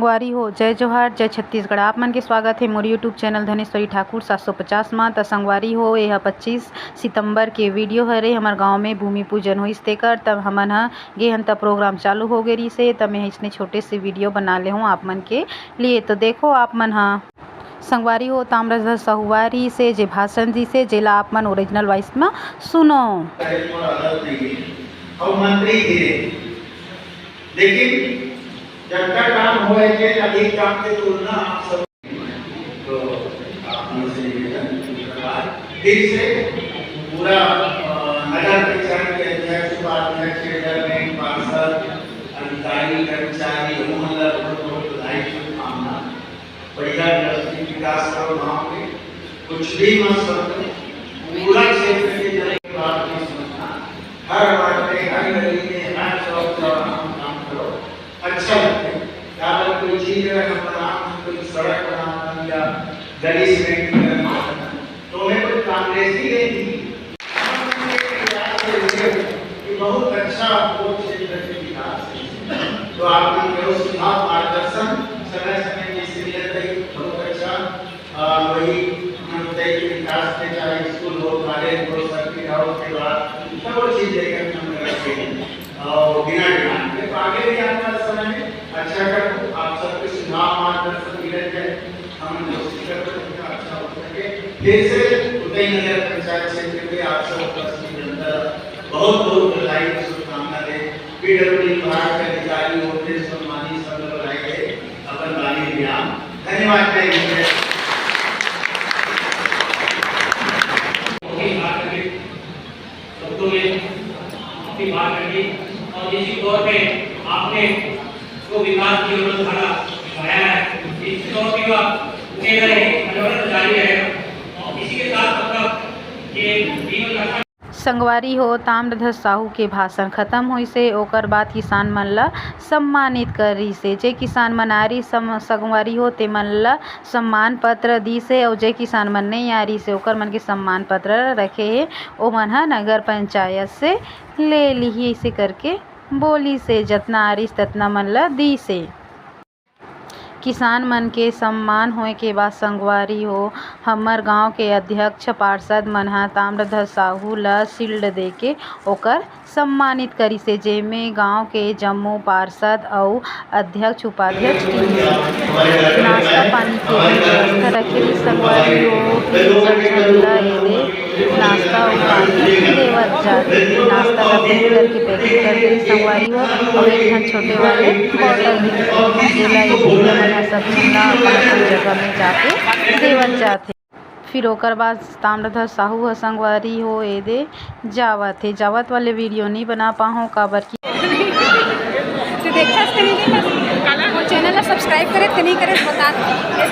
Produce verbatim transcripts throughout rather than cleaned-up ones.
संगवारी हो, जय जोहार, जय छत्तीसगढ़। आप मन के स्वागत हे मोर YouTube चैनल धनेश्वरी ठाकुर सात सौ पचास मा। त संगवारी हो, ये ह पच्चीस सितंबर के वीडियो हरे। हमर गांव में भूमि पूजन होइस तेकर, तब हमन ह गे हन, त प्रोग्राम चालू हो गे रिहिस हे, त मैं इसने छोटे से वीडियो बना ले हूँ आप मन के लिए। तो देखो आप मन ह। संगवारी हो, ताम्रध्वज साहू आरिस हे, जे भाषण दिस हे, जेला आप मन ओरिजिनल वॉइस मा सुनो। और मंत्री थे, लेकिन जब तक काम होए थे, तभी काम की तुलना आप सब। तो आप मन से निवेदन, धन्यवाद। फिर से पूरा, अ, नगर पंचायत के अध्यक्ष, उपाध्यक्ष, chairman, पार्षद, अधिकारी, कर्मचारी, उमन ला बहुत बहुत बधाई, शुभकामना। बढ़िया व्यवस्थित विकास करो गाँव में, कुछ भी मत सोचो, पूरा क्षेत्र के जन के बात नहीं सोचना। हर वार्ड में, हर गली में, हर चौक चौराहा में काम करो, अच्छा लगता है। अगर कोई चीज अगर हम बना, हम कोई सड़क बनाना या गली सीमेंट करना, तो हमें कोई कांग्रेसी नहीं थी। कि बहुत अच्छा वो क्षेत्र के विकास है। तो आपके जो सुझाव, मार्गदर्शन समय समय में इससे मिलत रही, बहुत अच्छा। अ, वही हम बताइए कि विकास के चाहे स्कूल हो, कॉलेज हो, सर्किट हाउस के बाद सब वो चीज लेकर हम करते हैं। और बिना डिमांड के तो आगे भी आने वाले समय में अच्छा कर, आप सबके सुझाव, मार्गदर्शन मिलत जाए, हम कोशिश करते हैं अच्छा हो सके। फिर से उदयनगर पंचायत क्षेत्र के आप सब उपस्थित जनता बहुत बहुत बधाई, शुभकामना दे। पीडब्ल्यूडी विभाग के अधिकारी होते, सम्मानित सब लोग आए थे, अपन बानी विराम। धन्यवाद। शब्दों में अपनी बात रखी और निश्चित तौर पे आपने जो विकास की अमृतधारा बहाया है, निश्चित तौर पे वह उठेगा ही, अनवरत जारी रहेगा। और इसी के साथ अपना ये जीवन का संगवारी हो, ताम्रध्वज साहू के भाषण खत्म होइस हे। ओकर बाद किसान मन ला सम्मानित करिस हे। जे किसान मन आरिस सम-, संगवारी हो, ते मन ला सम्मान पत्र दिस हे, अउ जे किसान मन नइ आरिस हे, ओकर मन के सम्मान पत्र रखे हे, ओमन ह नगर पंचायत से ले लिही, अइसे करके बोलिस हे। जतना आरिस, ततना मन ला दिस हे। किसान मन के सम्मान होए के बाद संगवारी हो, हमर गांव के अध्यक्ष पार्षद मन ह ताम्रध्वज साहू ल शील्ड देके ओकर सम्मानित करिस हे, जेमे गांव के जम्मो पार्षद अउ अध्यक्ष उपाध्यक्ष टीम नाश्ता पानी के भी व्यवस्था रखे रिहिस संगवारी हो। फिर सब झन ल एदे नाश्ता अउ पानी देवत जात हे। नाश्ता ला पैक करके पैकिंग कर दे संगवारी हो, अउ एक झन छोटे वाले बॉटल दे, जेला ये भैया मन ह सब झन ला अपन अपन जगह में जाके देवत जात हे। फिर ओकर बाद ताम्रध्वज साहू ह संगवारी हो एदे जावत हे। जावत वाले वीडियो नहीं बना पाहूँ, काबर कि तो देखा इसके नहीं देखा, वो चैनल ला सब्सक्राइब करे, तो नहीं करे, बता दो।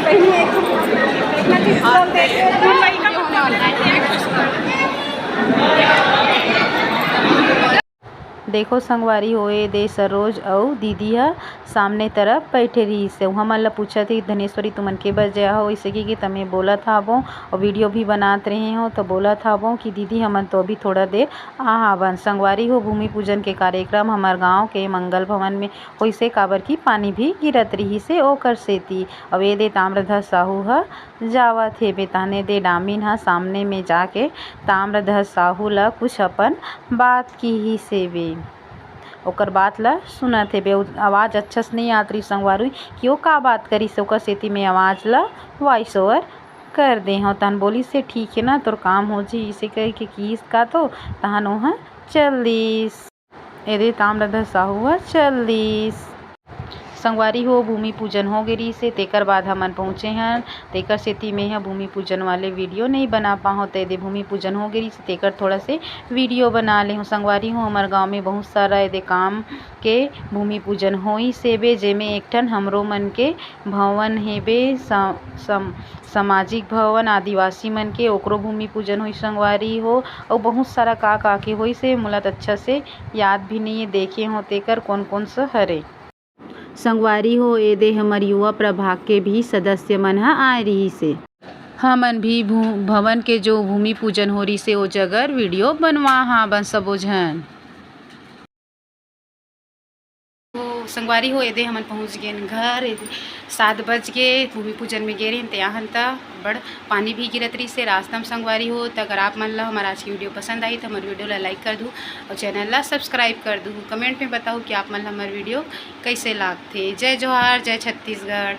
बहनी एक इतना चीज बोल दे, मुंबई का होने वाला है। देखो संगवारी हो, एदे सरोज अउ दीदी ह सामने तरफ बैठे रहिस हे। हमन ल पूछत हे, "धनेश्वरी, तुमन के बर जया हो?" इसे कि, कि तमे बोलत हाबो अउ वीडियो भी बनात रहे हो, तो बोलत हाबो कि दीदी, हमन तो अभी थोड़ा देर आ हावन। संगवारी हो, भूमि पूजन के कार्यक्रम हमर गांव के मंगल भवन में होइस हे, काबर कि पानी भी गिरत रहिस हे, ओकर सेती। अउ एदे ताम्रध्वज साहू ह जावत हे, बेताने दे डामिन ह सामने में जाके ताम्रध्वज साहू ल कुछ अपन बात किहिस हेबे। ओकर बात ल सुनत हेबे। आवाज अच्छा से नइ आत रहिस संगवारी कि ओ का बात करिस, ओकर सेती में आवाज ल वॉइस ओवर कर दे हव। तहन बोलिस हे, "ठीक हे ना, तोर काम हो जी," इसे कहिके किहिस का तो, तहन ओह चल दिस। एदे ताम्रध्वज साहू ह चल दिस। संगवारी हो, भूमि पूजन हो गे रिहिस हे, तेकर बाद हमन पहुँचे हन, तेकर सेती में ह भूमि पूजन वाले वीडियो नइ बना पाहूँ। त एदे भूमि पूजन हो गे रिहिस हे, तेकर थोड़ा से वीडियो बना ले हूँ। संगवारी हो, हमर गाँव में बहुत सारा एदे काम के भूमि पूजन होइस हेबे, जेमे एक ठन हमरो मन के भवन हेबे, स-, सम-, सामाजिक भवन आदिवासी मन के, ओकरो भूमि पूजन होइस संगवारी हो, अउ बहुत सारा का का के होइस हे, मोला त अच्छा से याद भी नइ हे, देखे हो तेकर कोन कोन स हरे। संगवारी हो, एदे हमर युवा प्रभाग के भी सदस्य मन ह आए रिहिस हे। हमन भी भू-, भवन के जो भूमि पूजन हो रिहिस हे, ओ जगर वीडियो बनवा हावन सबो झन। संगवारी हो, एदे हमन पहुँच गेन घर। सात बज के भूमि पूजन में गे रहेन, ते आहन त बड़ पानी भी गिरत रहिस हे रास्ता में। संगवारी हो, त अगर आप मन ला हमर आज की वीडियो पसंद आई, त हमर वीडियो ला लाइक कर दू और चैनल ला सब्सक्राइब कर दू। कमेंट में बताओ कि आप मन ला हमर वीडियो कैसे लागथे। जय जोहार, जय छत्तीसगढ़।